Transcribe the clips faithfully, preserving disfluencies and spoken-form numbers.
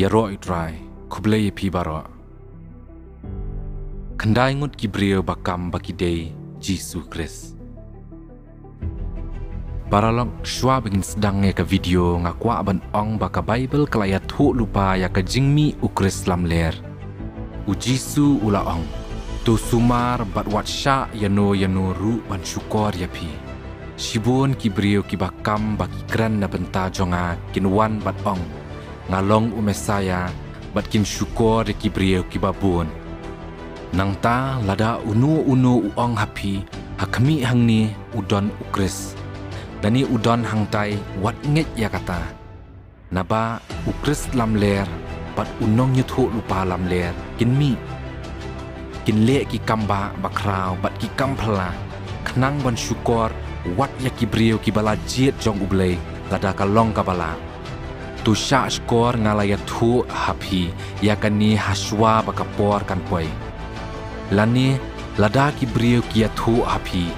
Ïaroh ïa u Trai. Khublei ïa phi baroh. Khyndai ngut ki briew ba kam ba ki dei Jisu Khrist. Paralok, shuwa ba ngin sdang ïa ka video, nga kwah ban ong ba ka Baibl ka la ïathuh lypa ïa ka jingmih u Khrist lamler. U Jisu u la ong, "To sumar bad wat shah ïano ïano ruh ban shukor ïa phi. Shibun ki briew kiba kam ba ki kren na bynta jong nga kin wan bad ong, 'Nga long u Messaïah,' bad kin shukor ïa ki briew kiba bun. Nangta lada uno uno u ong ha phi, 'Ha khmih hangne u don u Khrist,' lane 'U don hangtai,' wat ngeit ïa kata. Naba u Khrist lamler bad u nongïathuh lypa lamler kin mih. Kin leh ki kam ba bakhraw bad ki kam phylla, khnang ban shukor wat ïa ki briew kiba la jied jong U Blei, lada ka long kaba lah. To shah shkor, nga la ïathuh ha phi ïa kane ha shuwa ba ka por kan poi. Lane lada ki briew ki ïathuh ha phi,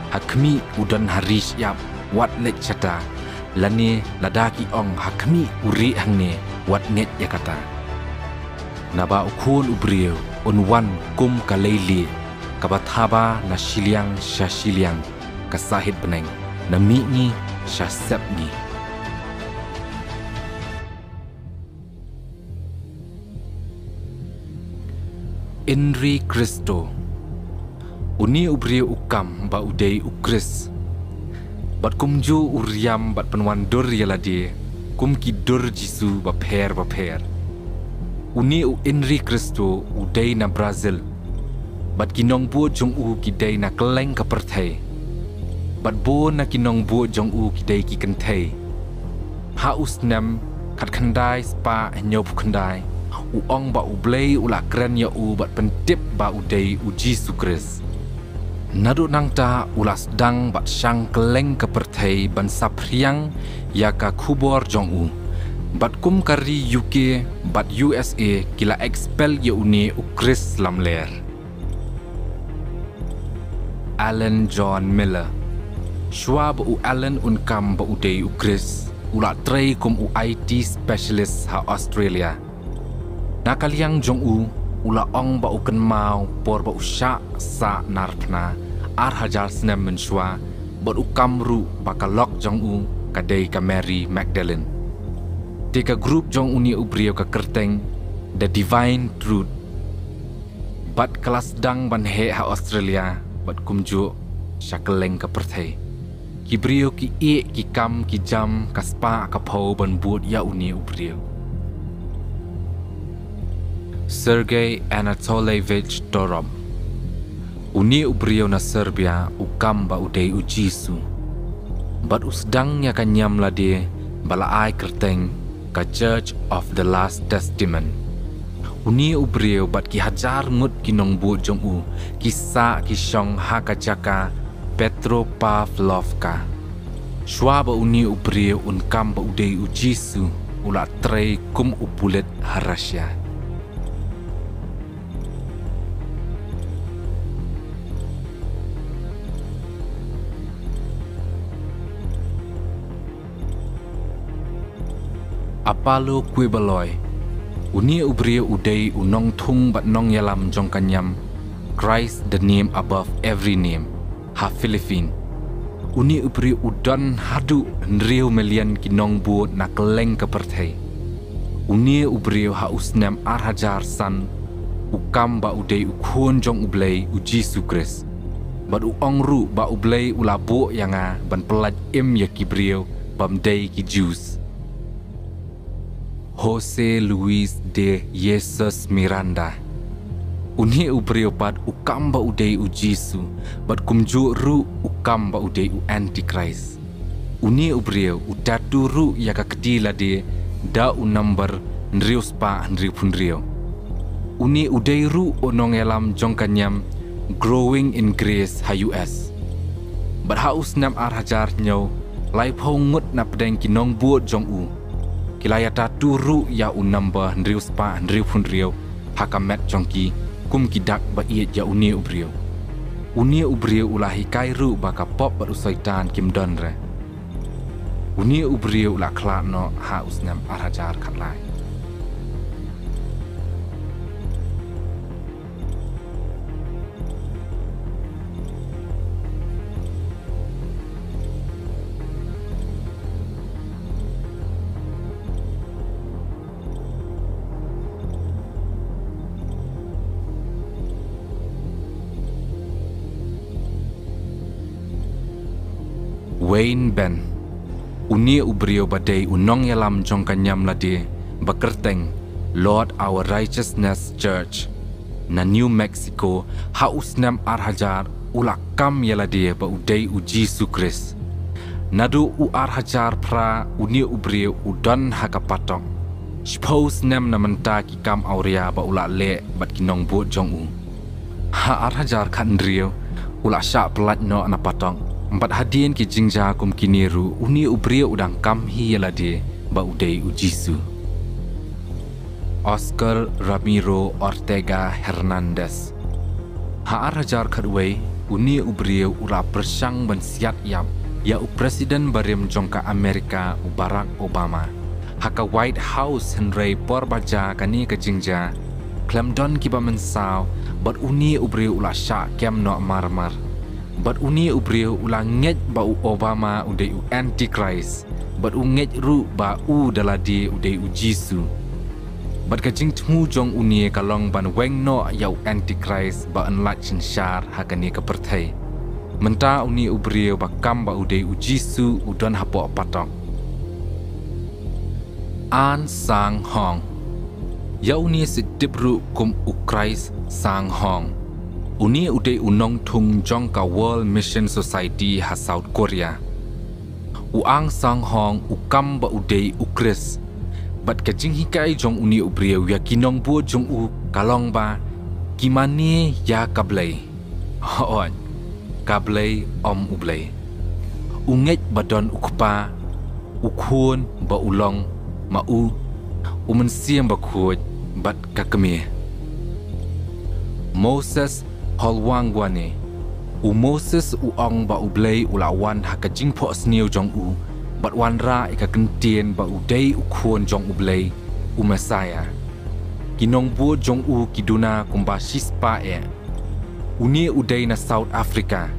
'Ha khmih u don ha ri shyiap,' wat leit shata. Lane lada ki ong, 'Ha khmih u rieh hangne,' wat ngeit ïa kata. Naba u Khun u briew un wan kum ka leilieh, kaba thaba na shiliang sha shiliang ka sahit bneng, na mihngi sha sepngi. Inri Khristo. Une u briew u kam ba u dei u Khrist, bad kumjuh u riam bad pynwandur ïa lade kum ki dur Jisu bapher bapher. Une u Inri Khristo u dei na Brazil, bad ki nongbud jong u ki dei na kylleng ka pyrthei, bad bun na ki nongbud jong u ki dei ki kynthei. Ha u snem khatkhyndai spah hynñiewphew khyndai, u ong ba U Blei u la kren ïa u bad pyntip ba u dei u Jisu Khrist. Naduh nangta u la sdang bad shang kylleng ka pyrthei ban saphriang ïa ka khubor jong u. Bad kum ka ri U K bad U S A ki la expel ïa une u Khrist lamler. Allan John Miller. Shuwa ba u Allan un kam ba u dei u Khrist, u la trei kum u I T specialist ha Australia. Na ka liang jong u, u la ong ba u kynmaw por ba u shah sah narphna ar hajar snem mynshuwa, bad u kam ruh ba ka lok jong u ka dei ka Mary Magdalene. Te ka group jong une u briew ka kyrteng The Divine Truth. Bad ka la sdang ban heh ha Australia, bad kumjuh sha kylleng ka pyrthei. Ki briew ki ïeh ki kam ki jam ka spah ka phew ban bud ïa une u briew. Sergei Anatolievich Torop. Une u briew na Serbia u kam ba u dei u Jisu, bad u sdang ïa ka niam lade ba la ai kyrteng ka Church of the Last Testament. Une u briew bad ki hajar ngut ki nongbud jong u ki sah ki shong ha ka jaka Petropavlovka. Shuwa ba une u briew un kam ba u dei u Jisu, u la trei kum u pulit ha Russia. Apollo Quebaloi. Une u briew u dei u nongthung bad nongïalam jong ka niam Christ, the name above every name ha Philippine. Une u briew u don haduh hynriew million ki nongbud na kylleng ka pyrthei. Une u briew ha u snem ar hajar san u kam ba u dei u Khun jong U Blei u Jisu Khrist. Bad u ong ruh ba U Blei u la buh ïa nga ban pyllait im ïa ki briew bym dei ki Jews. Jose Luis de Jesus Miranda. Une u briew pat u kam ba u dei u Jisu, bad kumjuh ruh u kam ba u dei u Antichrist. Une u briew u tattoo ruh ïa ka kti lade da u number hynriew spah hynriew phew hynriew. Une u dei ruh u nongïalam jong ka niam Growing in Grace ha U S. Bad ha u snem ar hajar hynñiew, laiphew ngut na pdeng ki nongbud jong u ki la ïa tattoo ruh ïa u number hynriew spah hynriew phew hynriew ha ka met jong ki, kum ki dak ba ïeit ïa une u briew. Une u briew u la hikai ruh ba ka pop bad u Soitan kim don re. Une u briew u la khlad noh ha u snem ar hajar khatlai. Wayne Benn, une u briew ba dei u nongïalam jong ka niam lade ba kyrteng Lord Our Righteousness Church na New Mexico, ha u snem ar hajar u la kam ïa lade ba u dei u Jisu Khrist. Naduh u ar hajar phra une u briew u don ha ka patok. Shiphew snem na mynta ki kam awria ba u la leh bad ki nongbud jong u. Ha ar hajar khathynriew u la shah pyllait noh na patok. Bad hadien ki jingjia kum kine ruh une u briew u dang kam hi ïa lade ba u dei u Jisu. Oscar Ramiro Ortega Hernandez. Ha ar hajar khatwei une u briew u la pyrshang ban siat ïap ïa u President barim jong ka Amerika u Barack Obama ha ka White House, hynrei por ba jia kane ka jingjia khlem don kiba mynsaw bad une u briew u la shah kem noh marmar. Bad une u briew u la ngeit ba u Obama u dei u Antichrist bad u ngeit ruh ba u da lade u dei u Jisu. Bad ka jingthmu jong une ka long ban weng noh ïa u Antichrist ba yn lait synshar ha kane ka pyrthei. Mynta une u briew ba kam ba u dei u Jisu u don hapoh patok. An Sang Hong. Ïa une sa tip ruh kum u Christ Sang Hong. Une u dei u nongthung jong ka World Mission Society ha South Korea. U An Sang Hong u kam ba u dei u Khrist. Bad ka jinghikai jong une u briew ïa ki nongbud jong u ka long ba ki mane ïa ka Blei. Hooid, ka Blei, ym u Blei. U ngeit ba don u Kpa, u Khun ba u long ma u, u Mynsiem Bakhuid bad ka Kmie. Moses Holwangwane. U Moses u ong ba u Blei u la wan ha ka jingphohsniew jong u bad wanrah ïa ka kyntien ba u dei u Khun jong u Blei, u Messiah. Ki nongbud jong u ki duna kumba shispah eh. Une u dei na South Africa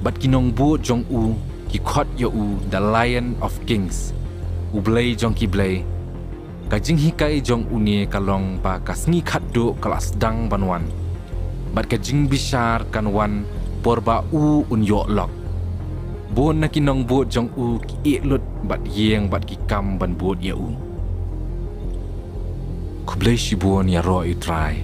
bad ki nongbud jong u ki khot ïa u the Lion of Kings, u Blei jong ki blei. Ka jinghikai jong une ka long ba ka sngi khatduh ka la sdang ban wan bad ka jingbishar kan wan por ba u un ïoh lok. Bun na ki nongbud jong u ki ïeh lut bad ïeng bad ki kam ban bud ïa u. Khublei shibun ïaroh ïa u Trai.